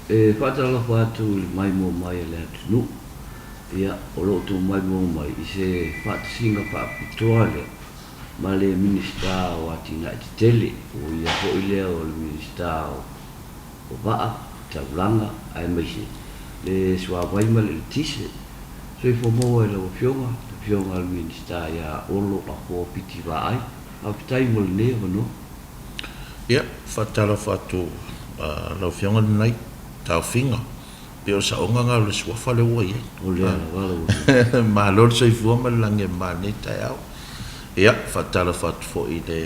E faatalofa atu i le maimoa mai a le atunuu, ia, o lo o outou maimoa mai i se faatasiga faapitoa lea ma le Minisita o Atinae Tetele, o ia foi lea o le Minisita o Vaa, Taulaga aemaise le Suavai ma le Eletise. Soifua maua i lau Afioga, le Afioga i le Minisita ia Olo Afoa Fiti Vaai. Faafetai mo lenei avanoa. Ia, faatalofa atu lau Afioga lenei taofiga, pei o le saoga lena o le suafa lea ua i ai. O lea lava lau Afioga. Malo le soifua ma le lagi e mama i lenei taeao. Ia, faatalofa atu foi i le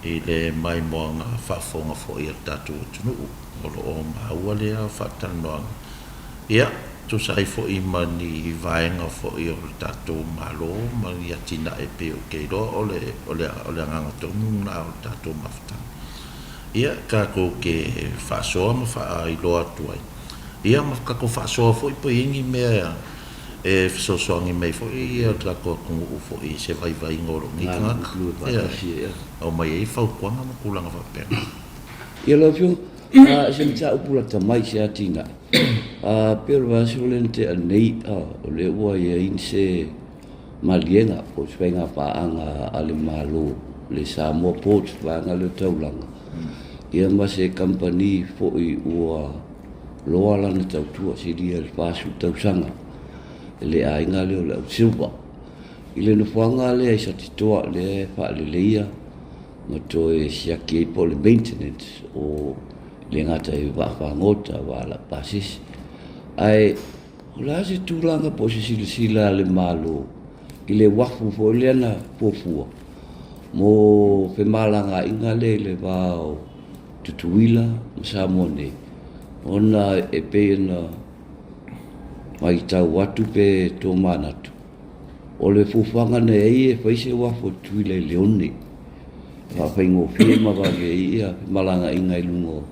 i le maimoaga faafofoga foi a le tatou atunuu o lo o maua lea faatalanoaga. Ia, tusa ai foi ma ni vaega foi o le tatou Malo ma ni atinae pei ou te iloa o le, o le, o le agaga tonu lena o le tatou mafutaga. Ia, tatou te faasoa ma faailoa atu ai, ia ma tatou faasoa foi pe i ai ni mea e fesoasoani mai foi le tatou atunuu foi i se vaivaiga o lou nei tagata. Ia, aumai ai fautuaga ma tulaga faapena. Ia lau Afioga, a se mataupu lata mai i se atinae, a pei o le vaiaso lea na tea nei, o lea ua i ai se maliega po o se faiga paaga a le Malo, le Samoa Ports, vaega lea o taulaga, ia ma se kamupani foi ua loa lana tautua, silia i le 40 tausaga i le aiga lea o le au Silva. I le nofoaga lea i Satitoa lea e faaleleia ma toe siaki ai po o le maintenance o le gata i vaa fagota, vaa laupasese. Ae o le a se tulaga po o se silasila a le Malo i le uafu foi lea na fuafua mo femalagaaiga lea i le va o Tutuila ma Samoa nei, ona e pei ona matau atu pe tomanatu, o le fuafuaga na i ai e fai se uafu a Tutuila i Leone e faafaigofie ma vave ai ia femalagaaiga i luga o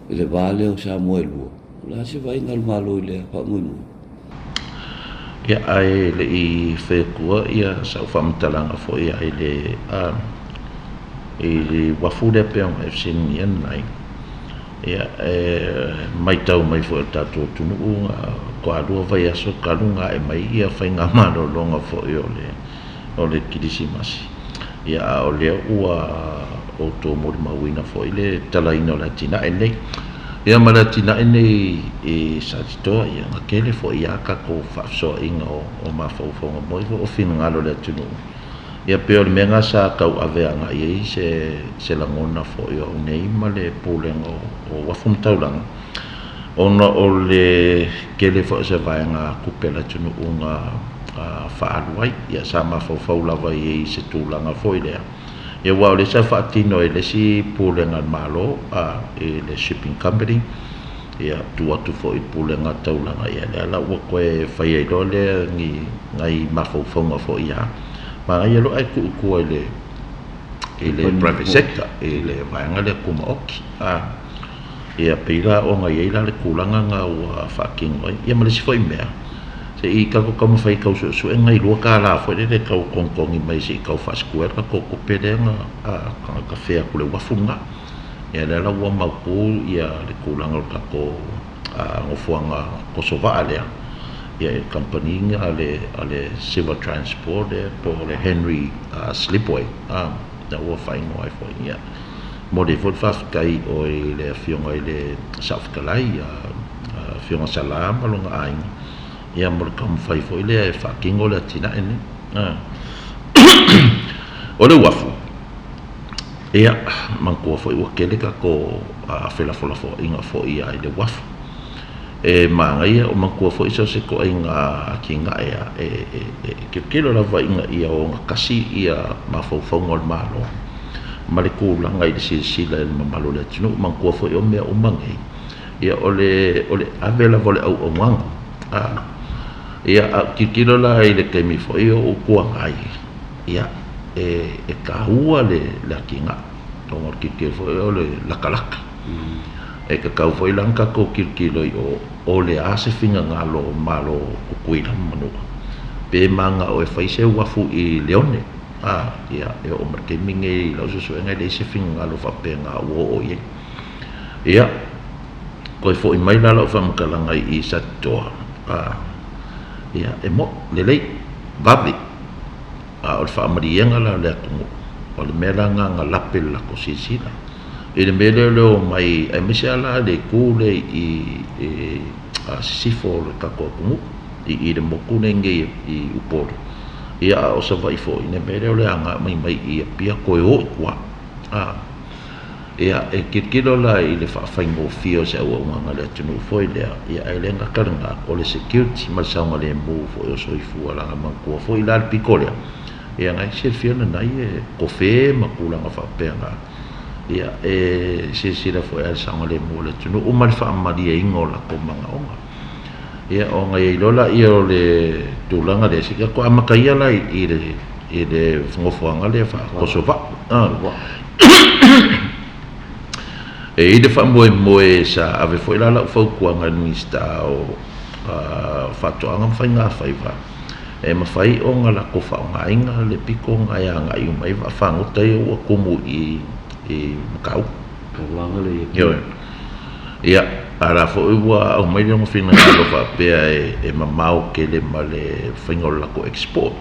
i le va lea o Samoa e lua. O le a se vaaiga a le Malo i lea faamoemoe? Ia, ae le i fai atua ia sau faamatalaga foi i le i le uafu lea pei ona e fesiligia nei, ia, e matau mai foi e le tatou atunuu faatoa lua vaiaso talu ona ae mai ia faigamalologa foi o le o le Kerisimasi, ia a o lea ua outou molimauina foi le talaina o le atinae lenei. Ia ma le atinae lenei i Satitoa, ia na tele foi lava tatou faafesoaaiga o mafaufauga moi foi o finagalo o le atunuu. Ia pei o le mea lena sa tauave agai i ai se lagona foi o au nei ma le Pulega o Uafu ma Taulaga, ona o le tele foi o se vaega tupe a le atunuu na faaalu ai. Ia sa mafaufau lava i ai i se tulaga foi lea, ia aua o lea sa faatino e le isi Pulega a le Malo i le Shipping Company, ia tuu atu foi i le Pulega Taulaga, ia lea la ua toe fai ai loa lea ni nai mafaufauga foi ia manaia loa ae tuu i tua i le i le private sector i le vaega lea tumaoti. Ia pei la ona i ai la le tulaga lena ua faatino ai. Ia ma le isi foi mea, se i tatou taumafai e tau suesue nai $2 foi lele e tau togitogi mai se i tau faasikuea le tatou tupe lea na kafea atu i le uafu lena. Ia lea la ua mautu ia le tulaga o le tatou nofoaga kosovaa lea, ia i le kamupani a le Civil Transport lea po o le Henry Slipway lea ua faaigoa ai foi. Ia momoli ai foi le faafetai i oe i le Afioga i le Saofetalai, Afioga Sala ma lona aiga, ia mo le taumafai foi lea e faatino le atinae lenei. O le uafu, ia, manatua foi ua tele tatou felafolafoaiga foi i le uafu. E manaia, manatua foi so o se ituaiga atinae lava, e tilotilo lava ina ia ogatasi mafaufauga o le Malo ma le tulaga i le silasila i le mamalu o le atunuu. Manatua foi o mea uma nei, ia o le o le ave lava o le auaunaga. Ia, a ou tilotilo la i le taimi foi o ou tuanai, ia, e taua le atinae, ona o le tilotilo foi o le latalata. E tatau foi la ona tatou tilotilo i o, o le a se finagalo o Malo o Tutuila ma Manua, pe mananao e fai se uafu i Leone, a, ia, e oo mai i le taimi lenei i lau suesuega e leai se finagalo faapena ua oo i ai. Ia, Toe fo'i mai la la'u faamatalaga i i Satitoa, ia, e mo'i, lelei, vave, a o le faamaliega la o le atunuu, o le mea la lena na lape le latou silasila i le mea lea o le omai, aemaise lava la le itu lea i i sisifo o le tatou atunuu, i i le motu lenei i Upolu, ia a o Savaii foi, i le mea lea o le agai mai i Apia toe o i tua. Ia, e tilotilo la i le faafaigofie o se auaunaga a le atunuu foi lea, ia ae le gata lena, o le security ma le saogalemu foi o soifua leaga manatua foi la le pito lea, ia na e silafia lena e tofe ma tulaga faapena, ia e silasila foi i le saogalemu o le atunuu ma le faamalieina o latou manaoga. Ia ona i ai loa lea o le tulaga lea, se i tatou amata ia la i le i le nofoaga lea faa-Kosova. E i ai le faamoemoe sa ave foi la lau fautuaga i le Minisita o Faatoaga ma Faigafaiva, e mafai ona latou faaaogaina le pito lena e agai uma i ai vaafagota ia ua tumu i Matautu. Ioe. Ia, a o la foi ua aumai lona finagalo faapea e mamao tele ma le faiga o le latou export.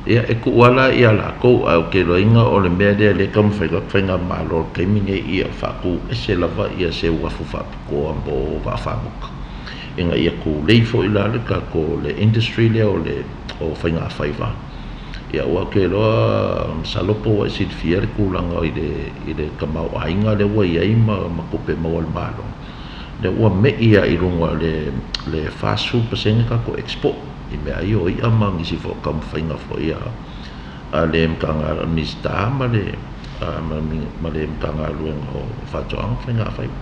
Ia, e tuu lava la ia latou, ae ou te iloaina o le mea lea lea e taumafai atu le Faigamalo i le taimi lenei ia faatu ese lava ia se uafu faapitoa mo vaafagota, ina ia tulei foi la le tatou le industry lea o le o faigafaiva. Ia aua ou te iloa masalo po ua e silafia le tulaga i le i le tamaoaiga lea ua i ai ma ma tupe maua a le Malo, lea ua me'i lava i luga o le le 40% tatou export. I meaai o i'a ma nisi foi o taumafaiga foi a le Minisita ma le Matagaluega o Faatoaga ma Faigafaiva.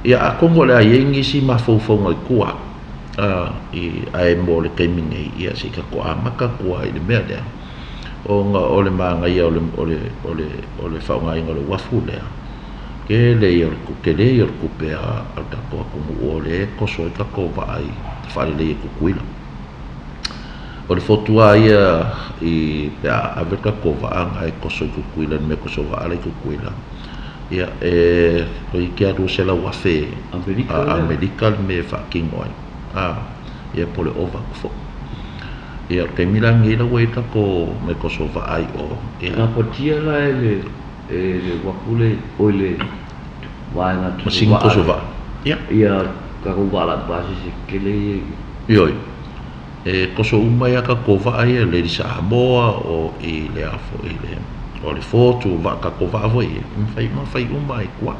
Ia atonu o le a i ai nisi mafaufauga i tua ae mo le taimi nei, ia se i tatou amata atu lava i le mea lea ona o le manaia o le faaaogaina o le uafu lea, tele ia o le tele ia o le tupe a le tatou atunuu o lea e toso ai tatou vaa i faalelei e Tutuila. O le fotu lava ia i pe a ave le tatou vaa lena e toso i Tutuila i le mea e toso vaa la i Tutuila, ia e toeitiiti lava $200,000 Amerika le mea e faatino ai, a, ia po o le ova atu foi. Ia o le taimi la lenei la ua i ai le tatou mea toso vaa i o, ia. Gapatia la e le e le uafu le, oi le vaega Masini toso vaa. Ia. Ia tatou vaa laupasese tetele ia i. Ioe. E toso uma ai lava tatou vaa ia, Lady Samoa, o i le a foi le, o le Fortu, o vaa, tatou vaa foi ia, e mafai uma ona fai uma lava i tua.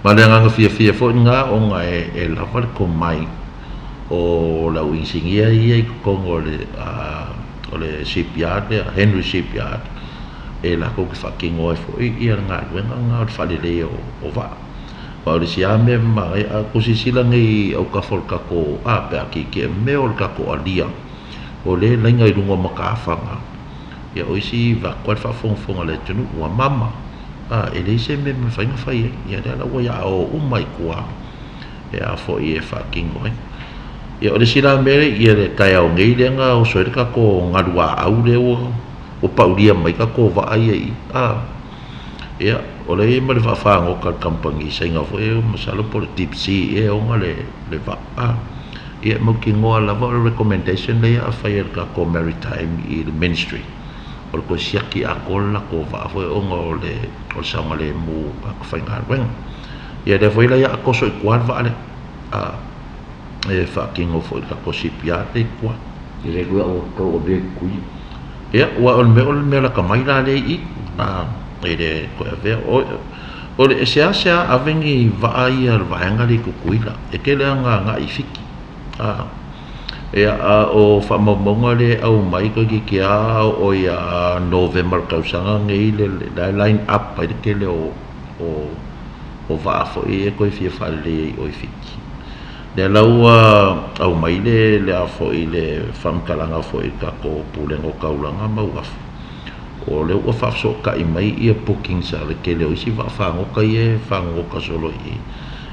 Ma le agaga fiafia foi lena ona e lava le tomai o le au inisinia ia i totonu o le, o le shipyard lea, Henry Shipyard, e latou te faatino ai foi ia le galuega lena o le faaleleia o vaa. Aua o le isi lava mea manaia, a outou silasila nei i autafa o le tatou, a pe a tietie mea o le tatou alia, o lea e laina i luga o matafaga, ia o isi vaeatu lava le faafogafoga a le atunuu, ua mama, a, e leai se mea e mafai ona fai ai. Ia lea la ua ia o uma i tua e a foi e faatino ai. Ia o le isi la mea, ia le taeao nei lea na oso ai le tatou galuaau lea ua Ua paulia mai tatou vaa ia i i. A, ia, o lea e i ai ma le vaafagota a le kamupani Saina foi ia, masalo po o le Deep Sea ea e ona le, le vaa. A, ia, e mautinoa lava o le recommendation lea a fai e le tatou Maritime i le Ministry, o le toe siaki atoa le latou vaa foi ona o le, o le saogalemu o tagata faigaluega. Ia, lea foi la o le a toso i tua le vaa lea, a, e faatino foi i le tatou shipyard lea i tua. E le toe tau avea i Tutuila. Ia, aua o le mea o le mea lata mai la lea i i, a, e le toe avea. O, o le, e seasea ave ni vaa ia a le vaega lea i Tutuila, e tele lava ina agai i Fiti. A, ia, a o faamaumauga lea e aumai toeitiiti lava oo ia Novema o le tausaga lenei le, la e line up ai le tele o, o, o vaa foi ia e toe fia faaleleia i o i Fiti. Lea la ua aumai le le a foi le faamatalaga foi i le tatou Pulega o Taulaga ma Uafu, o lea ua faafesootai mai ia bookings a le tele o isi vaafagota ia e fagogota solo i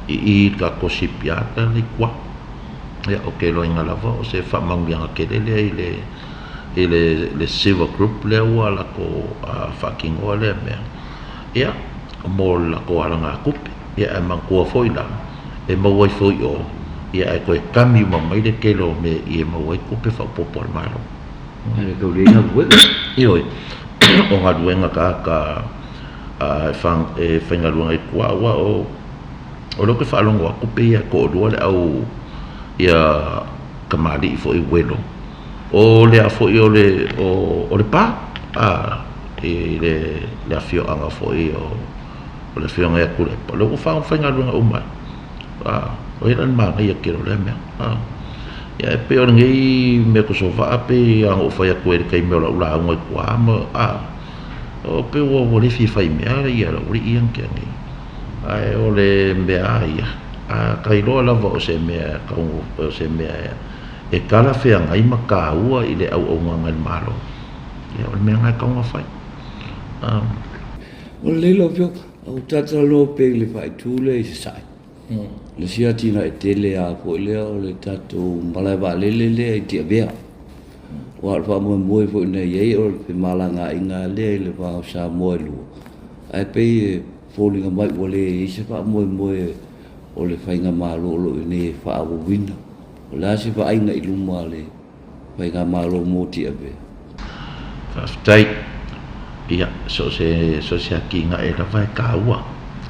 i i le tatou shipyard lea i tua. Ia, ou te iloaina lava o se faamanuiaga tele lea i le i le le Silver Group lea ua latou faatinoa lea mea, ia, mo le latou alagatupe. Ia ae manatua foi la, e maua ai foi i o, ia ae toe kami uma mai le tele o mea i e maua ai tupe faaopoopo a le Malo. Ae le tau leai galuega. Ioe, o galuega tagata e faigaluega i tua, aua o lea ou te faalogo atu pei lava e toalua le au ia tamalii foi uelo, o le a foi o le o Lepa a i le afioaga foi o le afioaga ia Tuilaepa, o lea ua faigaluega uma ai. A, o ai la le manaia tele o lea mea. A, ia e pei o lenei mea tosovaa pei lava ona ou fai atu ai i le taimi o lau lauga i tua ma, a, o pei ua le fia fai mea ia le aualii ia na tea nei. Ae o le mea lava ia, a ta iloa lava o se mea o se mea e talafeagai ma taua i le auaunaga i le Malo, ia o le mea lena e tatau ona fai. A. O lelei lau Afioga, ua talatalanoa pea i le faaitu lea i Sasae. Le isi atinae tele lava foi lea o le tatou malae vaalele lea i Tiavea. Aua o le faamoemoe foi na i ai o le femalagaaiga lea i le va o Samoa e lua, ae pei e foliga mai ua leai se faamoemoe o le faigamalo o lo o i inei e faaauauina. O le a se vaaiga i luma a le faigamalo mo Tiavea? Faafetai. Ia, so o se, so o se atinae lava e taua,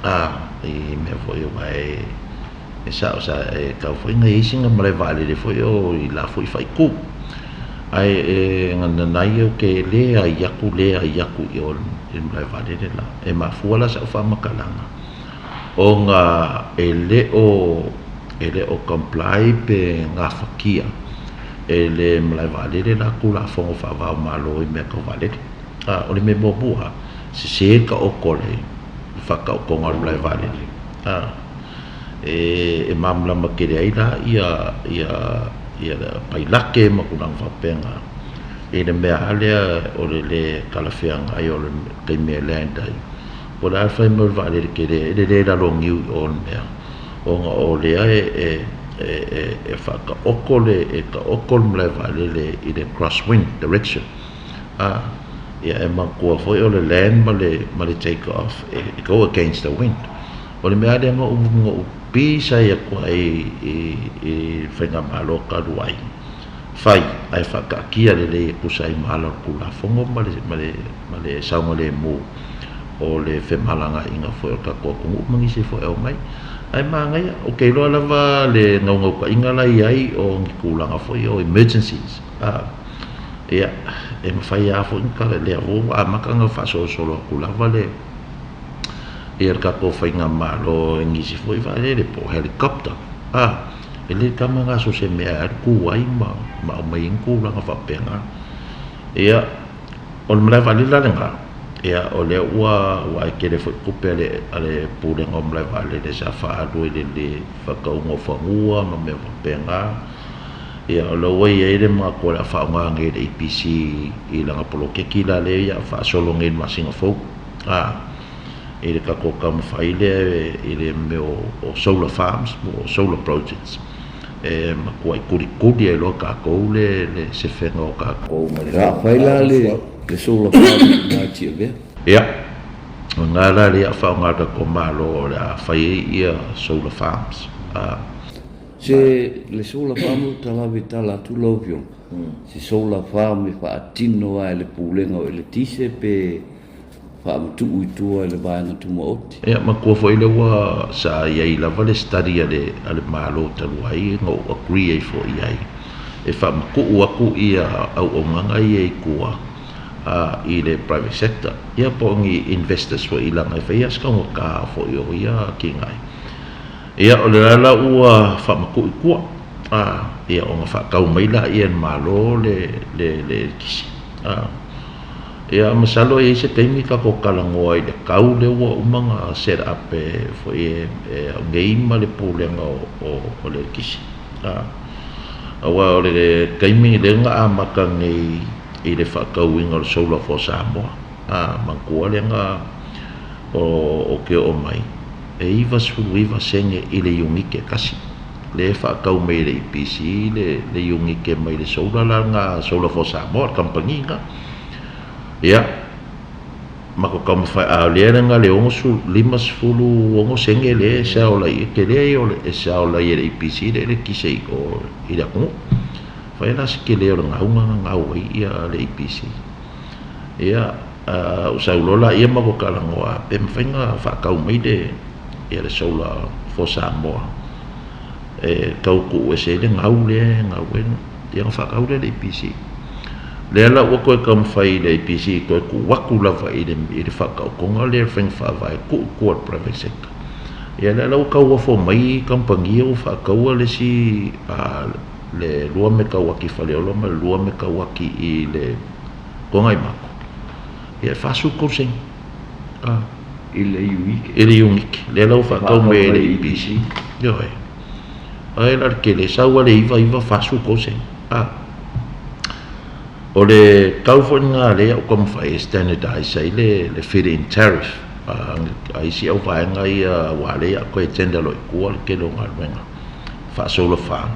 a, i mea foi aua e, e sao sa e tau foi na i ai sina malae vaalele foi o i la foi faaitu. Ae e nanai ou te leai atu, leai atu i o i le malae vaalele la. E mafua la sau faamatalaga, ona e le o, e le o comply pe gafatia e le malae vaalele la Tulafono Faava o Malo i mea tau vaalele. A, o le mea muamua, sese le taoto o le faataotoga o le malae vaalele. A, e, e malamalama tele ai la ia, ia, ia pailate ma tulaga faapena i le mea lava lea o le lē talafeagai o le taimi e land ai. Po o le a le fai mai o le vaalele tele, e lele i lalo o niu i o i le mea, ona o lea e, e, e, e faataoto le, e taoto le malae vaalele i le crosswind direction. A, ia e manatua foi o le land ma le, ma le take off e go against the wind. O le mea lava lea na ou, na ou pisa ai atu ai i, i le faigamalo talu ai, fai ae faataatia lelei e tusa ai ma ala o le Tulafono ma le, ma le, ma le saogalemu o le femalagaaiga foi o le tatou atunuu ma nisi foi e omai. Ae manaia, ou te iloa lava le naunautaiga la e i ai o ni tulaga foi o emergencies, a, ia, e mafai lava foi ona, lea foi ua amata ona faasolosolo atu lava le, ia le tatou faigamalo i nisi foi vaalele po o helicopter, a, e le tama na so se mea e alu tu ai ma, ma aumai ai ni tulaga faapena. Ia, o le malae vaalele la lena, ia, o lea ua, ua ae tele foi tupe a le, a le Pulega o Malae Vaalele sa faaalu i le, le faatauga o fanua ma mea faapena. Ia, o lea ua i ai le manatu o le a faaaoga nei e le EPC i lana poloketi la lea o le a faasolo nei i le masina fou, a, i le tatou taumafai lea i le mea o solar farms po o solar projects e matuai tulituli ai loa tatou le le sefega o tatou mai le O le a fai la le solar farm i ina i Tiavea? Ia, o lena la lea a faaaoga e le tatou Malo o le a fai ai ia solar farms. A. Se le solar farm ou te lave tala atu lau afioga, se solar farm e faatino lava e le Pulega o Eletise pe faamatuu i tua i le vaega tumaoti. Ia matua foi lea ua sa i ai lava le study a le a le Malo talu ai na ou agree ai foi i ai e faamatuu atu ia auaunaga ia i tua a i le private sector ia po o ni investors foi leaga e fai lava si taugata foi o ia atinae. Ia o le la ua faamatuu i tua a ia ona faatau mai laia e le Malo le le le eletise a. Ia masalo e i ai se taimi tatou talanoa i le tau lea ua uma ona set up e foi e au nei ma le Pulega o le Eletise. Aua o le taimi lea na amata nei i le faatauina o le solar for Samoa, manatua lea na ou te oo mai e 99 sene i le iunite e tasi. Lea e faatau mai e le EPC le iunite mai le solar la lena, Solar for Samoa, le kamupani lena. Ia, Matou taumafai, a o lea na le 56 sene lea e sell ai, e tele ia o le e sell ai e le EPC le eletise i o i le atunuu. Fai la se tele o le gauga na gau ai ia le EPC. Ia, ou sau loa laia matou talanoa pe mafai ona faatau mai le ia le solar for Samoa e tau tuu ese ai le gau lea e gau ai ia ona faatau lea i le EPC. Lea la ua toe taumafai i le EPC e toe tuu atu lava i le i le faataotoga lea o le faiga faavae e tuu i tua i le private sector. Ia lea la ua tauofo mai kamupani ia ua faataua le isi le 2 mekauati i Faleolo ma le 2 mekauati i le Tuanaimato, ia e 43 sene. A. I le iunite. I le iunite. Lea la ua faatau mai e le EPC. Ioe. Ai la le tele, sau lava le 9, 9, 43 sene. A. O le tau foi lena lea ua taumafai e standardize ai le, le feed-in tariff a, a isi au vaega ia aua lea o le a toe tender loa i tua le tele o galuega faa-solar farm.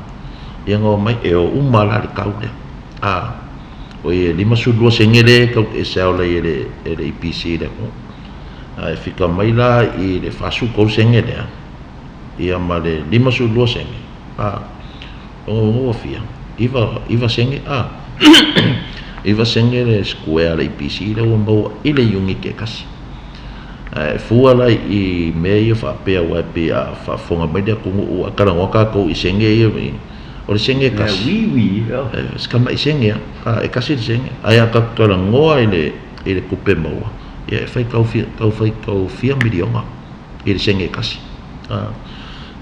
Ia na omai e o uma la le tau lea. A. Oi e 52 sene lea e tau e sell ai e le, e le EPC i le atunuu. Ae fika mai la i le 43 sene lea, ia ma le 52 sene, a, o ua fia, 9, 9 sene, a, 9 sene le square a le EPC lea ua maua i le unit e tasi. Ae fua la i mea ia faapea aua e pei a faafofoga mai le atunuu a talanoa tatou i sene ia, o le sene e tasi. E si tamai sene lava, e tasi le sene. Ae a tatou talanoa i le i le tupe maua, ia e fai tau fia, tau fai tau fia miliona i le sene e tasi.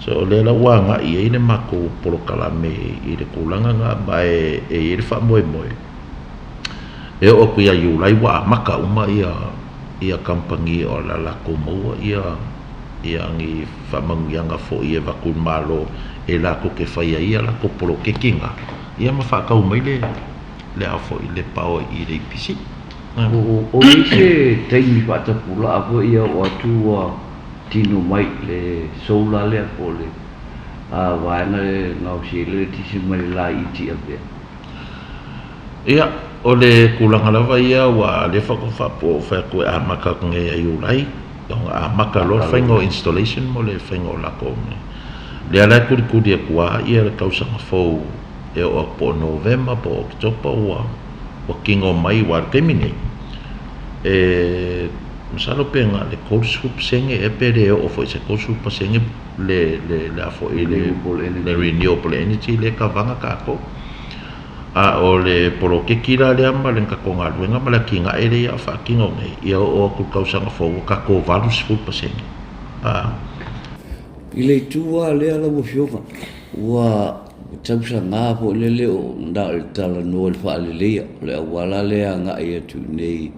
So o lea la ua agai i ai le matou polokalame i le tulaga lena, ma e i ai le faamoemoe e oo atu ia Iulai ua amata uma ia ia kamupani o le a latou maua ia ia ni faamanuiaga foi e avatu i le Malo e latou te faia ai a latou poloketi na, ia ma faatau mai le le a foi le power i le EPC. O i ai se taimi faatapulaa foi ia oo atu ua tino mai le solar lea po o le vaega lea e gaosi ai le eletise mai le laiti avea? Ia, o le tulaga lava ia aua o lea faatoa faapea fai atu e amata atu nei ia Iulai, ona amata loa le faiga o installation mo le faiga o latou mea. Lea la e tulituli atu lava le tausaga fou e oo atu po o Novema po o Oketopa ua tino mai aua o le taimi nei, e masalo pe na o le 30% ea pe le oo foi i se 30% le le a foi le renewable energy lea e kavaga tatou. A o le poloketi la lea ma le tatou galuega ma le atinae lea ia faatino nei, ia oo atu i le tausaga fou ua tatou 80%. A. I le itu lava lea lau Afioga, ua tausaga foi lele o na o le talanoa i le faaleleia o le auala lea e agai atu i inei i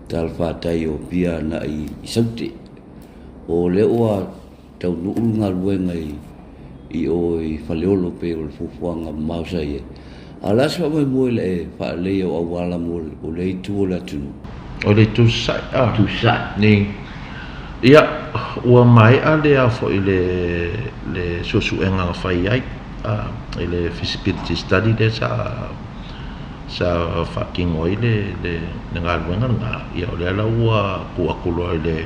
talafatai o Apia agai i Saute. O lea ua taunuu le galuega i o i Faleolo pei o le fuafuaga mamao sa i ai. A o le a se faamoemoe i le faaleleia o auala mo lea itu o le atunuu? O le itu sasae a? Itu sasae. Ni. Ia, ua maea le a foi le le suesuega na fai ai a i le feasibility study lea sa sa faatino ai le le le galuega lena. Ia o lea la ua tuu atu loa i le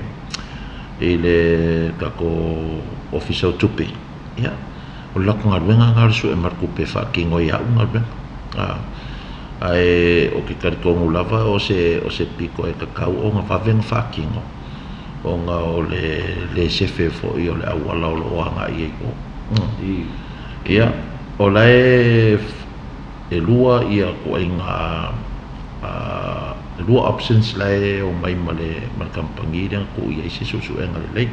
i le tatou Ofisa o Tupe, ia, o le latou galuega lena o le sue mai o le tupe e faatino ai e au galuega. Ae ou te talitonu lava o se o se pito e tatau ona vave ona faatino ona o le le sefe foi o le auala o lo o agai ai i o. Ia, o la e E lua ia ituaiga e lua options la e omai ma le ma le kamupani lea na tuu i ai se suesuega lelei.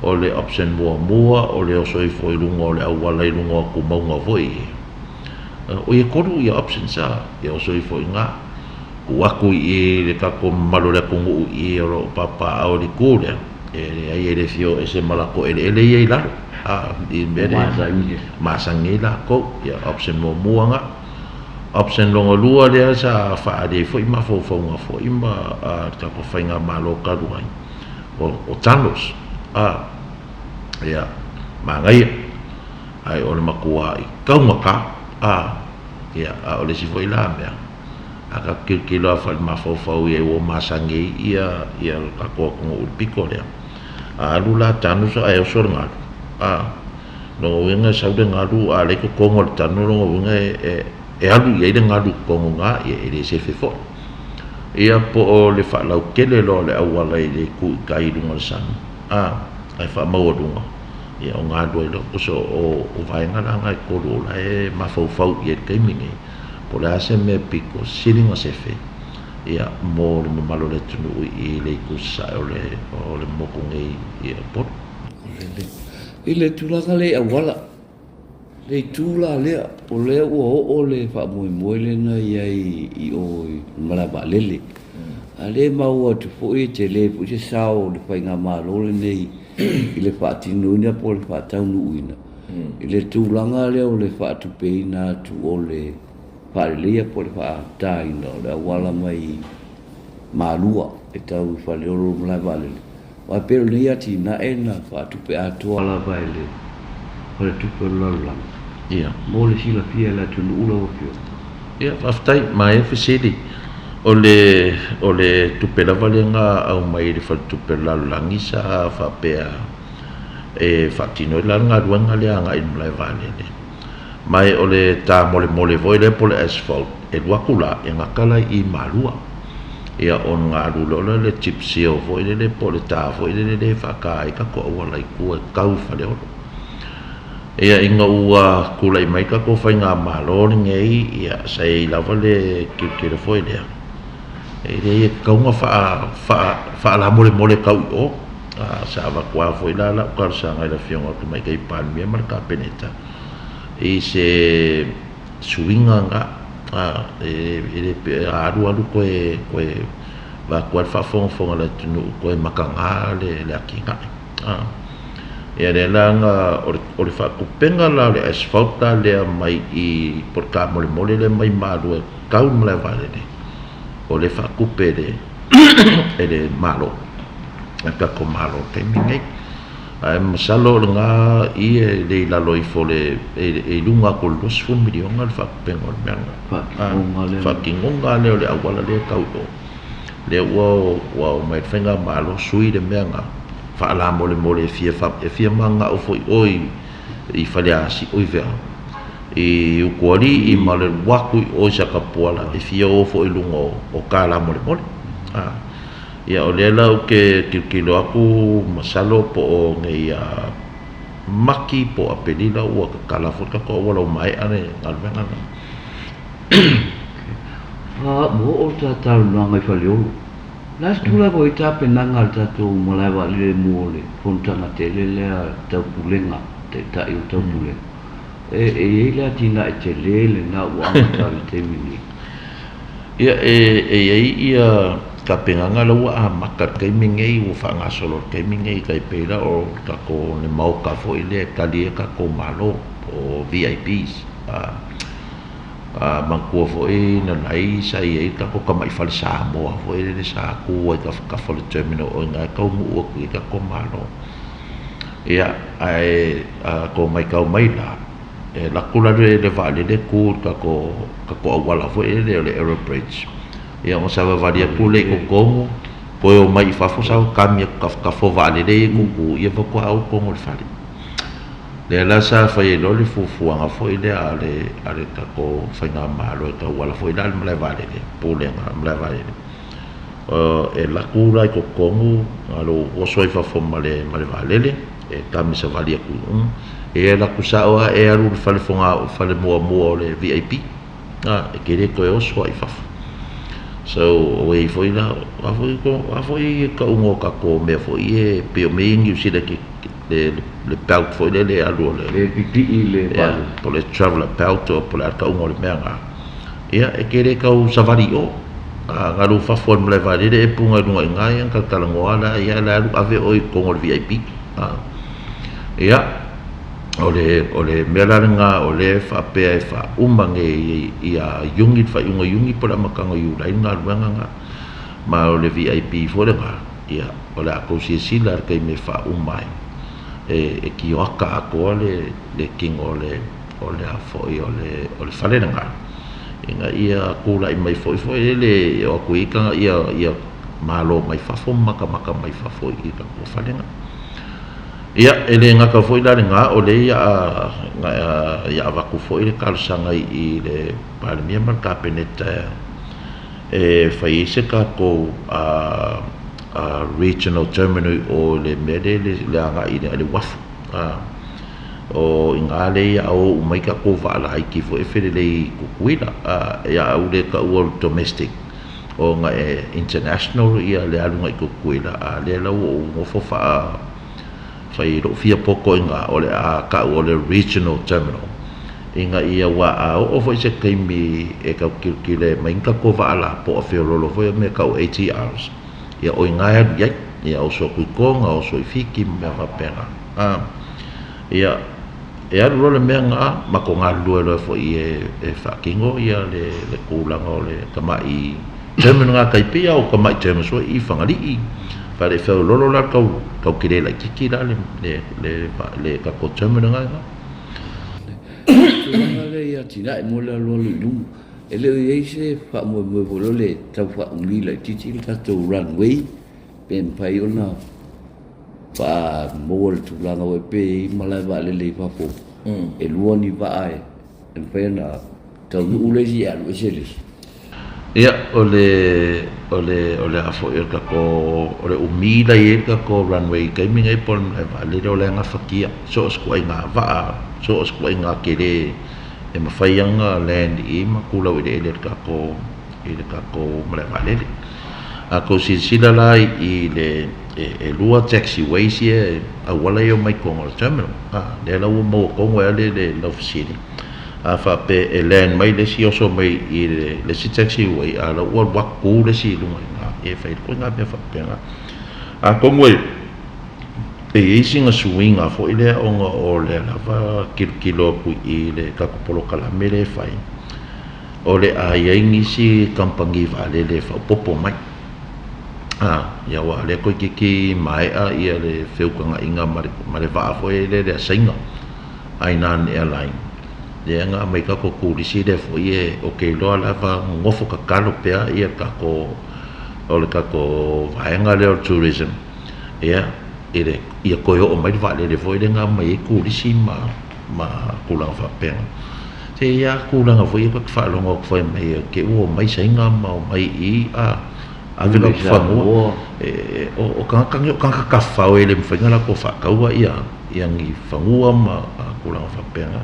O le option muamua o le oso ifo i luga o le auala i luga o tumauga foi ia. Oi e tolu ia options a, e oso ifo i ina, tuu atu i i le tatou mamalu o le atunuu i i o lo o papaaao i le itu lea, E leai e le fia o ese ma latou eleele ia i lalo a i le mea lea masani ai latou. Ia option muamua na. Option lona lua lea sa faaali ai foi mafaufauga foi ma le tatou faigamalo talu ai o tunnels a ia manaia ae o le matuai taugata a ia a o le isi foi la mea. A tatou tilotilo lava foi i le mafaufau i ai ua masani ai ia ia le tatou atunuu i le pito lea, a alu la tanu ae oso le galu, a, lona uiga e sau le galu a o la e i totonu o le tanu, lona uiga e alu i ai le galu i totonu i ina, ia e le sefe foi. Ia po o le faalautele loa o le auala i le itu i tai i luga o le sami, a, ae faamaualuga, ia ona alu ai loa. Tusa o vaega la na e tolu o la e mafaufau i ai i le taimi lenei, po o le a se mea pito sili ona sefe, ia, mo le mamalu o le atunuu i le itu sasae o le motu nei i Upolu. I le tulaga lea i auala, Le itu la lea, o lea ua oo le faamoemoe lena i ai i o i le malae vaalele. A o lea e maua atu foi e tele foi se sao o le faigamalo lenei i le faatinoina po o le faataunuuina i le tulaga lea o le faatupeina atu o le faaleleia po o le faataina o le auala mai Malua e tau i Faleolo le malae vaalele. Aua e pei o lenei atinae na faatupe atoa lava e le Faletupe o le Lalolagi. Ia. Mo le silafia e le atunuu lau Afioga. Ia, faafetai. Manaia le fesili. O le, o le tupe lava lea na aumai e le Faletupe o le Lalolagi sa faapea e faatino ai la le galuega lea agai i le malae vaalele. Ma o le tamolemole foi lea po o le asphalt, e alu atu la, e gata la i i Malua. Ia ona alu loa lea o le chip seal foi lele po o le ta foi lele lea e faata ai tatou auala i tua e tau i Faleolo. Ia ina ua tulai mai tatou faigamalo lenei, ia sa i ai lava le tilotilo foi lea, e leai e tatau ona faalamolemole tau i o. Sa avatu lava foi la lau talosaga i le Afioga i le Tamaitai Palemia ma le Kapeneta i se suiga lena, e le pei a alu alu toe vaeatu lava le faafogafoga a le atunuu toe mataga le atinae. Ia lea la na o le faatupega la o le asphalt la lea mai i po o le tamolemole lea mai Malua e tau i le malae vaalele, o lea e faatupe e le Malo, e le tatou Malo i le taimi lenei. Ae masalo o lena i e le i lalo ifo o le, e i luga atu o le $20 miliona le faatupega o le mea lena. Faatinoga lea. Faatinoga lea o le auala lea e tau i o. Lea ua oo mai le faigamalo sui le mea lena, faalamolemole e fia, e fia mananao foi oe i Faleasiu, i fea, i Utualii ma le alu atu i o i Satapuala e fia o foi i luga o talamolemole. Ia o lea la ou te tilotilo atu masalo po o nei ia Mati po o Aperila ua tatala foi le tatou auala ua maea le galuega lena. Ua oo le ta talanoaga i Faleolo. O le a se tulaga o i ai tapenaga a le tatou malae vaalele mo le fonotaga tele lea Taupulega, Taitai o le Taupulega? E i ai le atinae tele lena ua amata i le taimi nei. Ia, e i ai ia tapenaga la ua amata i le taimi lenei, ua faagasolo i le taimi lenei, e tai pei la o le tatou le maota foi lea e tali ai tatou malo po o VIPs. Manatua foi nanai sa i ai le tatou tamai fale Samoa foi lele sa tu ai i tafatafa o le terminal o i ina e taunuu atu i ai tatou malo. Ia, ae a tou matau mai la, E alu atu la le vaalele tu i le tatou auala foi lele o le aero bridge, ia ona savavali atu lea i totonu, toe omai i fafo sau kami atu i tafatafa o vaalele ia e tutu, ia faatoa o i totonu o le fale. Lea la sa fai ai loa le fuafuaga foi lea a le tatou faigamalo e tauala foi la i le malae vaalele, Pulega o le malae vaalele, e alu atu la i totonu, na o lou oso ai i fafo ma le vaalele, e kami savali atu i luga, e alu atu sao lava e alu i le fale fogao'o fale muamua o le VIP, a, e te le toe oso lava i fafo. So, ua i ai foi la, o a foi, o a foi tauga o tatou mea foi ia pei o mea ia i Niu Sila le, le belt foi lele e alu o le, Le pipii le yeah, po o le traveller belt po o le a le tauga o le mea lena. Ia, e te le tau savali i o. A na alu i fafo i le malae vaalele e puna i luga i ina, ia ona talatalanoa lea, ia o le a alu ave oe i totonu o le VIP. Ia, o le, o le mea la lena o lea e faapea e faauma nei ia Iuni, le faaiuga o Iuni po o le amataga o Iulai le galuega lena. Ma o le VIP foi lena, ia, o le a tou silasila i le taimi e faauma ai, e tioata atoa le, le tino o le, o le a foi, o le, o le fale lena. Ina ia tulai mai foi foi lele e o atu i ai ia ia malo mai fafo ma makamaka mai fafo i tatou fale na. Ia, e le gata foi la lena, o lea ia a ia avatu foi le talosaga i le Palemia ma le Kapeneta e fai ai se tatou a regional terminal i o i le mea lea le agai i le uafu. O i ina lea ia o uma ai tatou vaa laiti foi e felelei i Tutuila. Ia a ou le taua o le domestic ona e international ia le aluga i Tutuila, a o lea la ua ou nofo faa fai lou fia poto i ina o le a tau o le regional terminal ina ia aua a oo foi se taimi e tau tilotilo e aumai ni tatou vaa lapoa feoloolo foi ia mea tau ATRs, ia o i ina e alu i ai, ia oso atu i Toga, oso i Fiti ma mea faapena. Ia, e alu loa le mea lena, matou galulue loa foi e faatino ia le tulaga o le tamai terminal lena tai pei lava o tamai terminals foi i Fagalii. Faaleifeololo la le tau tau tele laitiiti la le le le tatou terminal lena i ina. Tulaga lea i atinae mo le alualu i luma, e le o i ai se faamoemoe foi lele e tau faaumi laitiiti le tatou runway pe mafai ona faamaua le tulaga foi pe i ai malae vaalele i fafo e lua ni vaa e mafai ona taunuu le isi e alu ese le isi. Ia, o le, o le, o le a foi o le tatou, o le umi la e i ai le tatou runway i le taimi lenei po o le malae vaalele o la e gafatia. So o se ituaiga vaa, so o se ituaiga tele e mafai lava ona land i i ma tu laueleele i le tatou, i le tatou malae vaalele. A tou silasila la i le, e lua taxiways ia e auala ia e omai i totonu o le terminal, a, lea la ua maua tonu ai lava le laufesili. A faapea e land mai le isi oso mai i le isi taxiway, a o la ua alu atu tu le isi i luga i ina, ia e fai atu ituaiga mea faapena. Atonu e i ai sina suiga foi lea ona o lea lava tilotilo atu i le tatou polokalame lea e fai, O le a i ai nisi kamupani vaalele e faaopoopo mai. A, ia aua o lea toeitiiti maea ia le feutagaiga ma le, ma le vaa foi lele a Saina, Hainan Airline, lea na aumai ai tatou turisi lea foi e, ou te iloa lava nonofo tatalo pea ia tatou, o le tatou vaega lea o le tourism, ia, i le, ia toe oo mai le vaalele foi lea na aumai ai turisi ma ma tulaga faapena. Se i ai lava tulaga foi ia ta te faalogo atu fai mai te i ua omai Saina ma omai i i, a ave latou fanua, o tagata nei o tagata tafafao e le mafai ona latou faataua ia ia ni fanua ma tulaga faapena.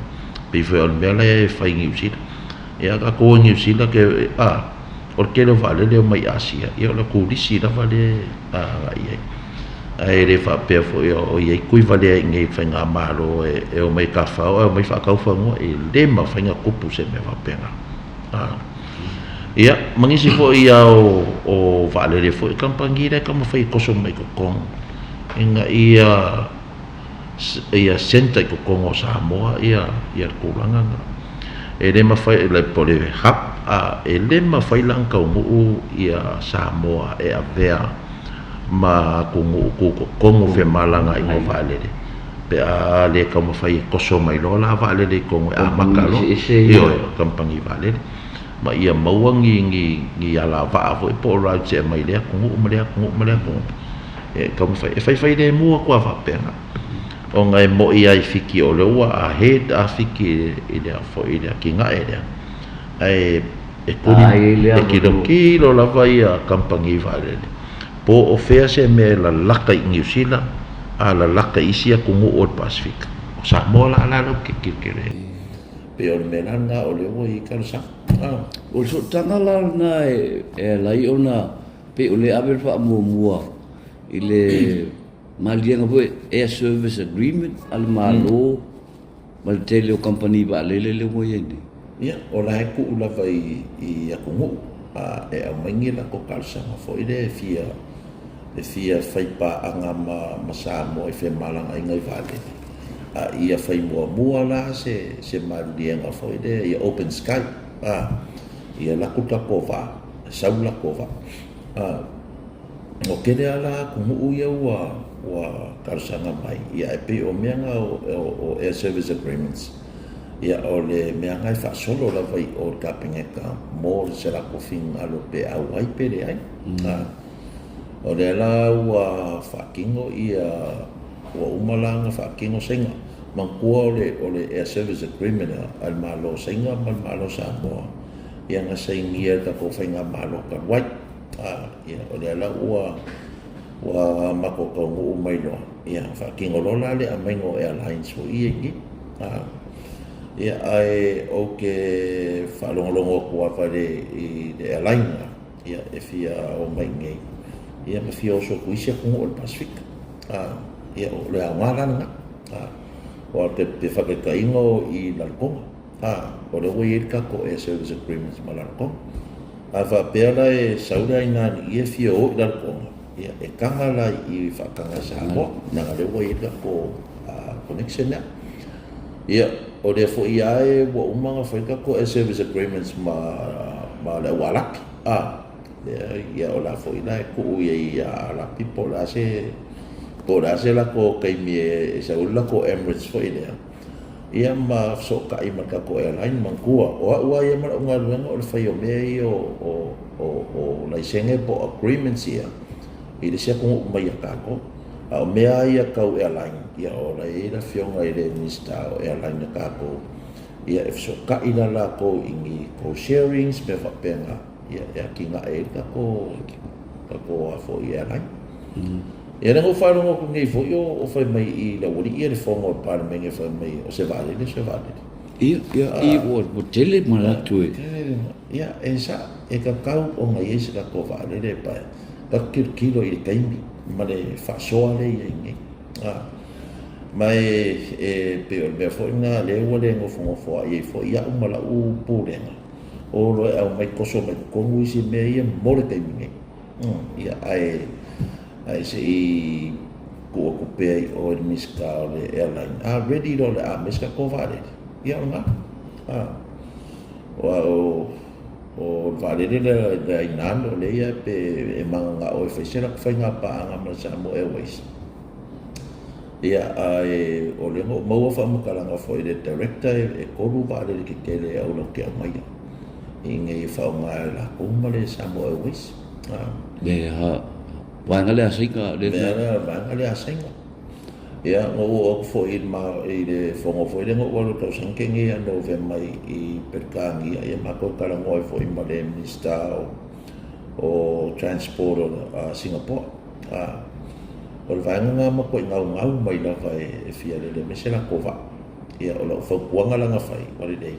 Pei foi o le mea la e fai i Niu Sila. Ia tatou o i Niu Sila, a o le tele o vaalele e omai i Asia, ia o le turisi lava lea e agai i ai. Ae le faapea foi o i ai tuivalea i inei i le faigamalo e omai e tafao ae omai faatau fanua, e le mafai ona tupu se mea faapena. Ia, ma nisi foi lava o vaalele foi, kamupani la e taumafai e toso mai i totonu ina ia ia centre i totonu o Samoa ia le tulaga lena. E le mafai, like po o le hub, e le mafai la ona taunuu ia Samoa e avea ma atunuu tutotonu femalagaaiga o vaalele pe a le taumafai e toso mai loa la vaalele i totonu e amata loa, ioe, kamupani vaalele ma ia maua ni ni ni alavaa foi po o routes e aumai i lea atunuu ma lea atunuu ma lea atunuu e taumafai e faifai lemu atu lava faapena ona e moni lava i Fiti o lea ua ahead a Fiti i le foi i le atinae lea ae e e tilotilo lava ia kamupani vaalele po o fea se mea e lalata i Niu Sila a lalata i isi atunuu o le Pasefika. O Samoa la la lau te tilotilo i ai. Pei o le mea la lena o lea ua i ai talosaga. O le sootaga la lena e ala ai ona pei o lea e ave le faamuamua i le maliega foi Air Service Agreement a le Malo ma le tele o kamupani vaalele lea ua i ai nei. Ia, o la e tuu lava i atunuu e aumai ni latou talosaga foi lea e fia e fia fai paaga ma Samoa i femalagaaiga i vaalele, a ia fai muamua la se se maliliega foi lea ia open sky, a ia alu atu le tatou vaa, sau le latou vaa. Ua tele lava la atunuu ia ua ua talosaga mai, ia ae pei o mea na o Air Service Agreements. Ia, o le mea lena e faasolo lava i o i le Kapeneta mo se latou finagalo pe auai pe leai. O lea la ua faatino ia, ua uma la ona faatino Saina. Manatua o le o le Air Service Agreement a le Malo o Saina ma le Malo o Samoa, ia na sainia e le tatou Faigamalo talu ai. Ia, o lea la ua ua matou taunuu mai loa, ia faatino loa la le aumaiga o airlines foi ia i i. Ia, ae ou te faalogologo atu lava i le airline lena, ia, e fia o mai i inei, ia ma fia oso atu i isi atunuu o le Pasefika. Ia, o le aoga la lena. Aua o le faataitaiga o i Rarotonga, o lea ua i ai le tatou Air Service Agreement ma Rarotonga. A faapea la e sau le Ainaani e fia o i Rarotonga, ia, e taga la i faataga e Samoa, leaga o lea ua i ai le tatou connection lea. Ia, o lea foi lava ua uma ona fai le tatou Air Service Agreements ma le au Arapi, ia, o la foi la e tuu i ai ia Arapi po o le a se, po o le a se latou taimi e sau ai le latou Emirates foi lea, ia ma fesootai ma le tatou airline. Manatua, o au lava ia ma lau galuega o le fai o mea ia o laisene po o agreements ia i le isi atunuu mai ia tatou. A o mea lava ia tau airline, ia o la e i ai le afioga i le Minisita o Airline a tatou, ia e fesootai la latou i ni call sharings mea faapena, ia e atinae ai le tatou tatou a foi airline. Ia lea na ou faalogo atu nei foi o fai mai i le aualii ia le fono a le Palemene fai mai o se vaalele o se vaalele. Ia, ia, ia ua tele manatu e. Ia, e sa, e tatau ona i ai se tatou vaalele pa tatou tilotilo i le taimi ma le faasoa lea e i ai nei. Ma e pei o le mea foi lena lea ua le nofonofoa'i ai foi au ma lau Pulega, o loa e aumai toso mai totonu isi mea ia mo le taimi nei. Ia, ae se i tuu atu pea i o i le Minisita o le Airline, a ready loa o le a aumai se tatou vaalele, ia o lena. Aua o le vaalele lea le Hainan o lea e pe e mananao e fai se latou faiga paaga ma le Samoa Airways. Ia, ae o lea na ou maua faamatalaga foi i le Director e 3 vaalele tetele e latou te aumaia i inei e faaaoga e latou ma le Samoa Airways. Le vaega lea a Saina. Le vaega lea a Saina. Ia, na ou oo atu foi i le fono foi lea na ou alu i le tausaga tea nei ia Novema i Peretania, ia matou talanoa ai foi ma le Minisita o Transport o Singapore. O le vaega lena matuai gaugau mai lava e fia lele mai se latou vaa. Ia, o lau fautuaga la na fai, ua lelei,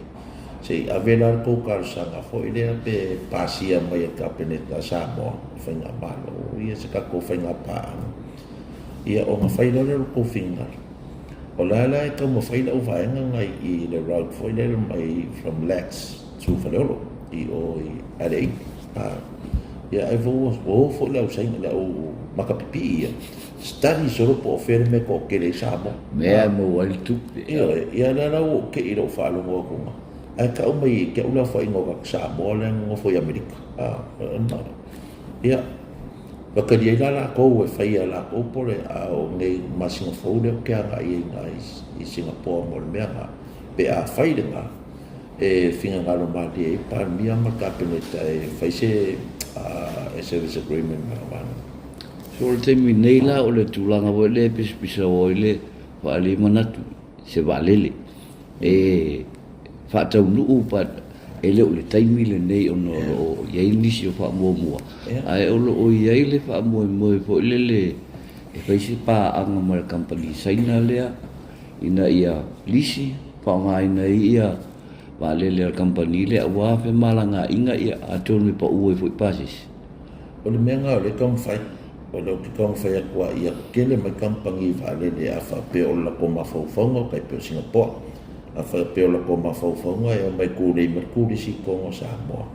se i ave la le tou talosaga foi lea pe pasia mai e le Kapeneta a Samoa, le Faigamalo, ia se tatou faiga paaga, ia ona fai loa lea o le tou finagalo. O la la e taumafai lau vaega na i le route foi lea mai from Lats to Faleolo i o i Adelaide. Ia ae ua o foi le au Saina, le au makapipii ia, study solo po o fea le mea e toatele ai Samoa. Mea e maua ai le tupe. Ioe, ia lea la ua ou te i lou faalogo atu ae tau mai ia te au le aofaiga o tagata Samoa lea e nonofo i Amerika. Ia, Whakari ai la latou e fai e latou po le a o nei masina fou lea ou te agai ai i ina i Singapore mo le mea na, pe a fai lena, e finagalo malie ai le Palemia ma le Kapeneta e fai se service agreement ma le vaega. So o le taimi nei la o le tulaga foi lea e pisapisa ai le faaali manatu i se vaalele e faataunuu but e le o le taimi lenei ona o lo o i ai nisi o faamuamua, ae o lo o i ai le faamoemoe foi lele e fai se paaga ma le kamupani Saina lea ina ia lisi faaaogaina ai ia vaalele a le kamupani lea aua femalagaaiga ia atonu e pau ai foi pasese. O le mea lena o lea e taumafai, o lea ou te taumafai atu lava ia tele mai kamupani vaalele a faapea o le latou mafaufauga tai pei o Singapore. A faapea o latou mafaufauga e omai kūlei mai le kūlisi i totonu o Samoa,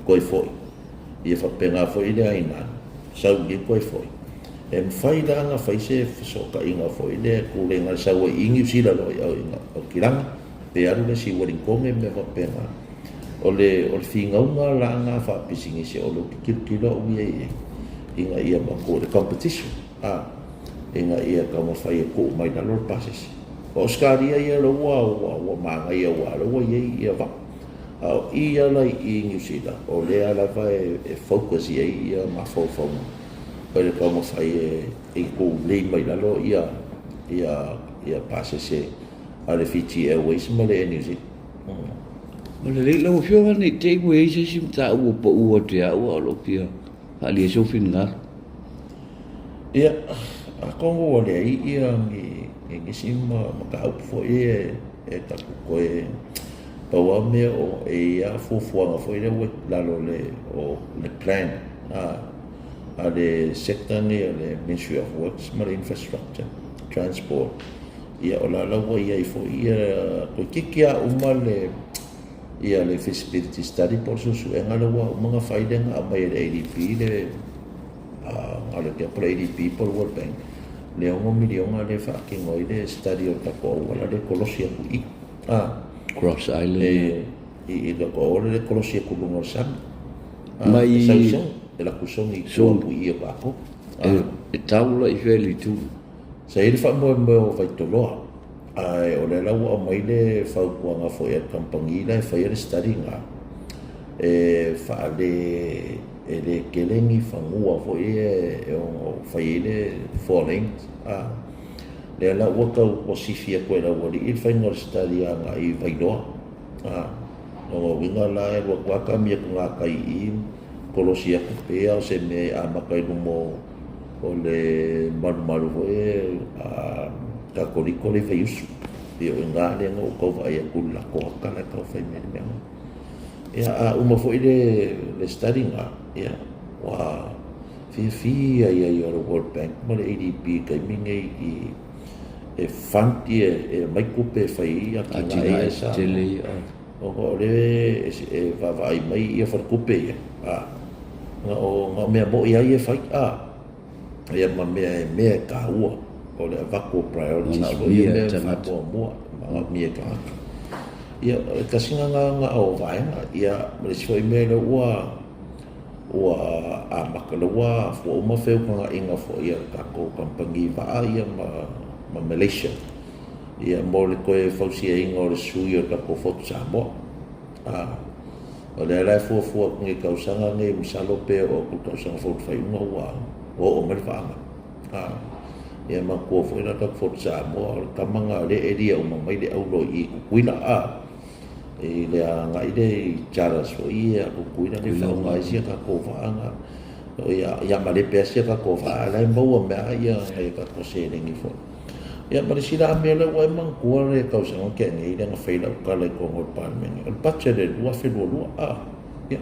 toe foi. Ia faapena foi le Hainan, sau i inei toe foi. E mafai la ona fai se fesootaiga foi lea e kūlei na sau ai i Niu Sila loa i Aukilani, pe alu le isi i Ueligitone ma mea faapena. O le o le finauga la lena faapisinisi o lea ou te tilotilo au ia i ai, ina ia avatu le competition, ina ia taumafai e tuu mai lalo le pasese. O Ausetalia ia lea ua ua manaia aua o lea ua i ai ia vaa. A o i ala i Niu Sila, o lea lava e focus i ai ia mafaufauga o le taumafai e tulei mai lalo ia ia ia pasese a le Fiji Airways ma le Air New Zealand. Ua lelei lau Afioga ne i te i ua i ai se isi mataupu ua pau atu ia au a o lo o fia faaalia ai sou finagalo. Ia, atonu ua leai ia ni nisi mataupu foi ia e tatou toe pau lava mea o e i ai lava fuafuaga foi lea ua i lalo o le plan a le sector lenei o le Ministry of Works ma le Infrastructure Transport. Ia o la la ua i ai foi ia toeitiiti lava uma le ia le feasibility study po o le suesuega lea ua uma ona fai lea na aumai e le ADB le po o le ADB po o le World Bank le $6 miliona lea e faatino ai le study o le tatou auala lea e kolosi atu i i. Cross Island. E, i i le tatou auala lea e kolosi atu i luga o le sami. Mai e sau i e latou sogi i tua atu i i o tatou. E tau la i fea i le itu? Sa i ai le faamoemoe o Vaitoloa, ae o lea la ua aumai le fautuaga foi a le kamupani la e faia le study lena, e faale, e le tele ni fanua foi ia e ono fai ai le four lanes, a. Lea la ua tau ua sifi atu e le aualii le faiga o le study agai i Vailoa, a. Lona uiga la e alu atu lava kami atu gatai i i, kolosi atu pei lava o se mea e amata i luma o O le malumalu foi a Katoliko le Vaiusu. Pei o i ina lea na ou tau vaai atu i le latou ata la e tau fai mai ai le mea lena. Ia, a uma foi le, le study lena, ia, ua fiafia i ai o le World Bank ma le ADB i taimi nei i e fund ia, e aumai tupe e fai ai atinae ia sa ona o lea e vaavaai mai ia faletupe ia, a, na o, na o mea moni lava ia e fai, a, ia ma mea e mea e taua, o le avatu o priorities foi ia mea e faamuamua, manaomia e tagata. Ia, e tasi lena o vaega, ia, ma le isi foi mea lea ua, ua amata, lea ua, ua uma feutagaiga foi a le tatou kamupani vaa ia ma, ma Malaysia, ia mo le toe fausiaina o le sui o le tatou Fotu Samoa. A, o lea la e fuafua atu nei i tausaga nei, masalo pe oo atu i le tausaga fou i le faaiuga ua oo mai le vaaga. A, ia manatua foi la tatou Fotu Samoa, o le tama lena o lea e elia uma mai le auro i i Tutuila, a, i le agai lea i charters foi ia a Tutuila lea e faaaoga ai si a tatou vaa na. Ia, ia malepe lava si a tatou vaa, a o la e maua mea lava ia nai a tatou seleni foi. Ia ma le isi la mea lea ua e manatua le tausaga na tea nei lea na fai lau tala i totonu o le Palemene, o le budget i le 2022, a, ia.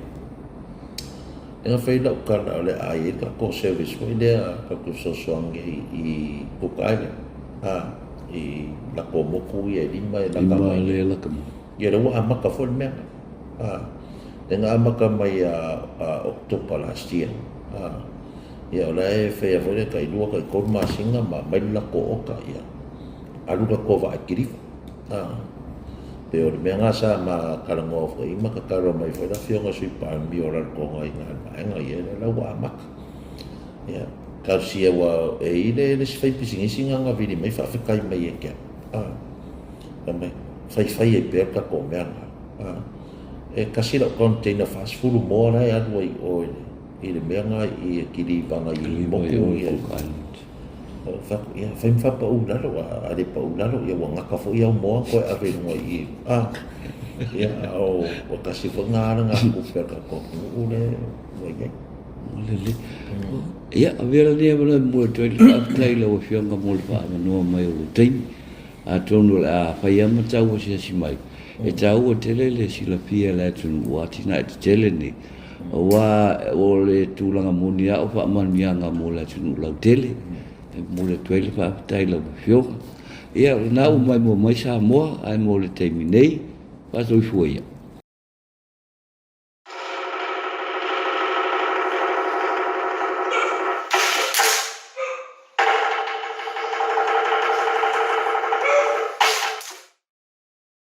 Lea na fai lau tala o le a i ai le tatou service foi lea tatou te fesoasoani ai i Cook Island, a, i latou motu ia e lima e laka mai. Lima lea e laka mai. Ia lea ua amata foi le mea lena. A, lea na amata mai ia Oketopa last year, a. Ia o la e faia foi le tai lua tai tolu masina ma aumai le latou oka ia alu latou vaa i kiliva. A pei o le mea lena sa ma talanoa foi ma tatalo mai foi le afioga i le Sui Palemia o Rarotonga i na vaega ia lea la ua amata. Ia talosia ua e i le isi faipisinisi na na vili mai faafetai mai ia te au. A fai mai faifai ai pea le tatou mea lena. A e tasi lau container 40 moa la e alu ai i o i le i le mea na i Kilivaga i motu ia. Ia fai ma faapau i lalo, a le pau i lalo, ia ua gata foi au moa toe ave i luga i i. A, ia, o, ua tasi foi na alagatupe a le tatou atunuu lea ua i ai. Lelei. Ia, avea lenei avanoa e momoli atu ai le faafetai i lau Afioga mo le faaavanoa mai o lou taimi. Atonu o le a fai lava ma tau asiasi mai, e taua tele le silafia e le atunuu o atinae tetele nei, aua o le tulaga moni lava o faamanuiaga mo le atunuu lautele. E momoli atu ai le faafetai i lau Afioga. Ia, o lena ua maimoa mai Samoa, ae mo le taimi nei, faasoifua ia.